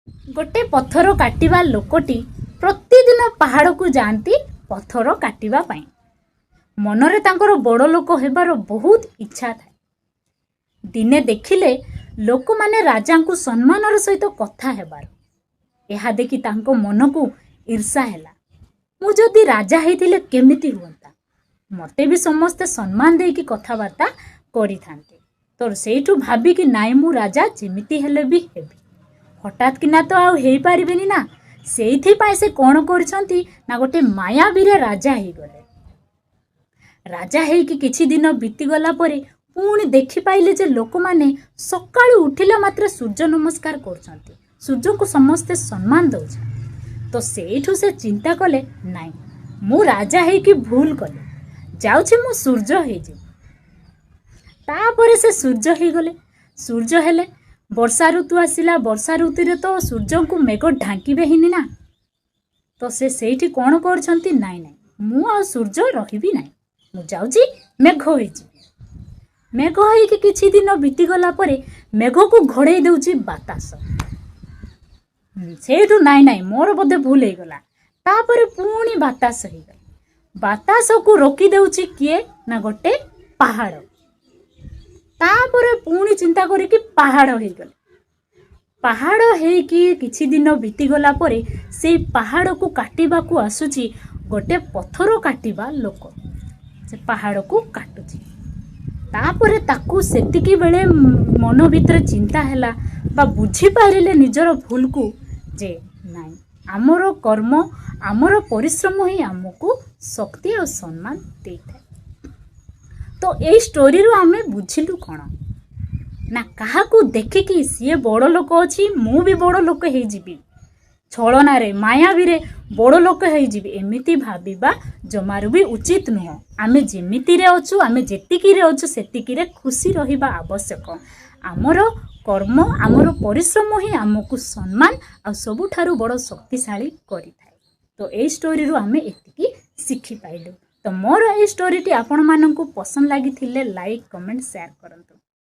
ଗୋଟେ ପଥର କାଟିବା ଲୋକଟି ପ୍ରତିଦିନ ପାହାଡ଼କୁ ଯାଆନ୍ତି ପଥର କାଟିବା ପାଇଁ। ମନରେ ତାଙ୍କର ବଡ଼ ଲୋକ ହେବାର ବହୁତ ଇଚ୍ଛା ଥାଏ। ଦିନେ ଦେଖିଲେ ଲୋକମାନେ ରାଜାଙ୍କୁ ସମ୍ମାନର ସହିତ କଥା ହେବାର। ଏହା ଦେଖି ତାଙ୍କ ମନକୁ ଈର୍ଷା ହେଲା, ମୁଁ ଯଦି ରାଜା ହେଇଥିଲେ କେମିତି ହୁଅନ୍ତା, ମୋତେ ବି ସମସ୍ତେ ସମ୍ମାନ ଦେଇକି କଥାବାର୍ତ୍ତା କରିଥାନ୍ତେ। ତ ସେଇଠୁ ଭାବିକି, ନାଇଁ, ମୁଁ ରାଜା ଯେମିତି ହେଲେ ବି ହେବି। ହଠାତ୍ କିନା ତ ଆଉ ହେଇପାରିବେନି ନା। ସେଇଥିପାଇଁ ସେ କ'ଣ କରିଛନ୍ତି ନା, ଗୋଟେ ମାୟାବୀରେ ରାଜା ହେଇଗଲେ। ରାଜା ହେଇକି କିଛି ଦିନ ବିତିଗଲା ପରେ ପୁଣି ଦେଖିପାଇଲେ ଯେ ଲୋକମାନେ ସକାଳୁ ଉଠିଲା ମାତ୍ରେ ସୂର୍ଯ୍ୟ ନମସ୍କାର କରୁଛନ୍ତି, ସୂର୍ଯ୍ୟଙ୍କୁ ସମସ୍ତେ ସମ୍ମାନ ଦେଉଛନ୍ତି। ତ ସେଇଠୁ ସେ ଚିନ୍ତା କଲେ, ନାଇଁ, ମୁଁ ରାଜା ହେଇକି ଭୁଲ କଲି, ଯାଉଛି ମୁଁ ସୂର୍ଯ୍ୟ ହେଇଯିବି। ତାପରେ ସେ ସୂର୍ଯ୍ୟ ହେଇଗଲେ। ସୂର୍ଯ୍ୟ ହେଲେ, ବର୍ଷା ଋତୁ ଆସିଲା। ବର୍ଷା ଋତୁରେ ତ ସୂର୍ଯ୍ୟଙ୍କୁ ମେଘ ଢାଙ୍କିବେ ହିନି ନା। ତ ସେ ସେଇଠି କ'ଣ କରୁଛନ୍ତି? ନାଇଁ ନାଇଁ, ମୁଁ ଆଉ ସୂର୍ଯ୍ୟ ରହିବି ନାହିଁ, ମୁଁ ଯାଉଛି ମେଘ ହେଇଯିବି। ମେଘ ହେଇକି କିଛି ଦିନ ବିତିଗଲା ପରେ ମେଘକୁ ଘୋଡ଼େଇ ଦେଉଛି ବାତାସ। ସେଇଠୁ ନାଇଁ ନାଇଁ, ମୋର ବୋଧେ ଭୁଲ ହେଇଗଲା। ତାପରେ ପୁଣି ବାତାସ ହେଇଗଲା। ବାତାସକୁ ରୋକି ଦେଉଛି କିଏ ନା ଗୋଟେ ପାହାଡ଼। ତାପରେ ପୁଣି ଚିନ୍ତା କରିକି ପାହାଡ଼ ହେଇଗଲେ। ପାହାଡ଼ ହେଇକି କିଛି ଦିନ ବିତିଗଲା ପରେ ସେଇ ପାହାଡ଼କୁ କାଟିବାକୁ ଆସୁଛି ଗୋଟେ ପଥର କାଟିବା ଲୋକ। ସେ ପାହାଡ଼କୁ କାଟୁଛି। ତାପରେ ତାକୁ ସେତିକି ବେଳେ ମନ ଭିତରେ ଚିନ୍ତା ହେଲା ବା ବୁଝିପାରିଲେ ନିଜର ଭୁଲକୁ ଯେ ନାଇଁ, ଆମର କର୍ମ, ଆମର ପରିଶ୍ରମ ହିଁ ଆମକୁ ଶକ୍ତି ଆଉ ସମ୍ମାନ ଦେଇଥାଏ। ତ ଏଇ ଷ୍ଟୋରିରୁ ଆମେ ବୁଝିଲୁ କ'ଣ ନା, କାହାକୁ ଦେଖିକି ସିଏ ବଡ଼ ଲୋକ ଅଛି, ମୁଁ ବି ବଡ଼ ଲୋକ ହେଇଯିବି, ଛଳନାରେ ମାୟାବୀରେ ବଡ଼ ଲୋକ ହେଇଯିବି, ଏମିତି ଭାବିବା ଜମାରୁ ବି ଉଚିତ ନୁହଁ। ଆମେ ଯେମିତିରେ ଅଛୁ, ଆମେ ଯେତିକିରେ ଅଛୁ, ସେତିକିରେ ଖୁସି ରହିବା ଆବଶ୍ୟକ। ଆମର କର୍ମ, ଆମର ପରିଶ୍ରମ ହିଁ ଆମକୁ ସମ୍ମାନ ଆଉ ସବୁଠାରୁ ବଡ଼ ଶକ୍ତିଶାଳୀ କରିଥାଏ। ତ ଏଇ ଷ୍ଟୋରିରୁ ଆମେ ଏତିକି ଶିଖିପାଇଲୁ। ତ ମୋର ଏଇ ଷ୍ଟୋରିଟି ଆପଣମାନଙ୍କୁ ପସନ୍ଦ ଲାଗିଥିଲେ ଲାଇକ୍, କମେଣ୍ଟ, ସେୟାର କରନ୍ତୁ।